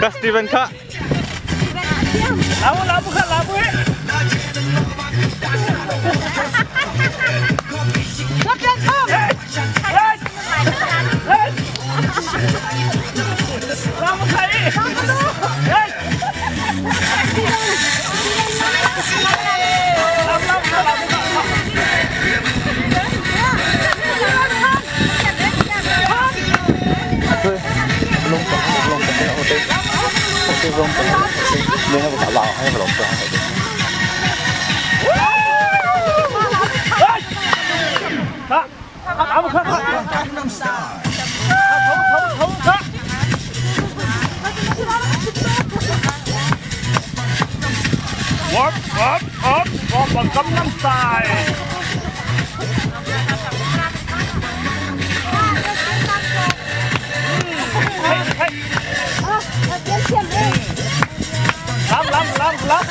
Ka Steven kha. Labu labu kha labu he. Labu kha i. Up, up, up, up, Gangnam Style. Hey, hey. Lam, lam, lam, lam.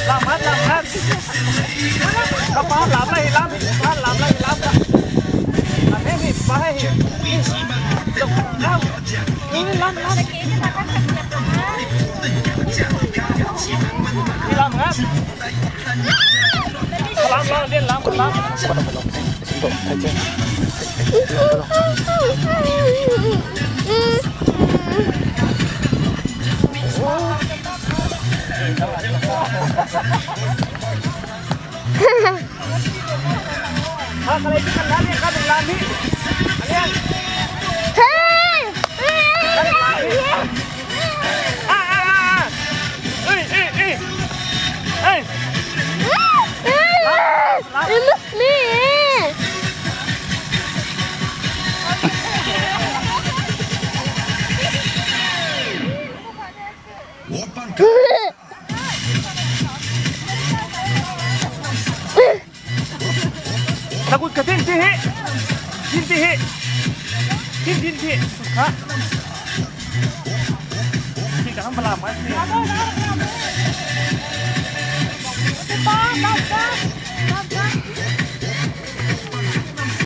Lam hát, lam hát. Lam, lam, lam, lam, lam, lam, lam. Lam hết thì ba hết. Lam, lam, lam. Lam hát. Lam, lam, lam, lam. Takut ka tin ti hi. Tin ti hi. Tin tin ti. Ha. Ti ka ham bala ma ti.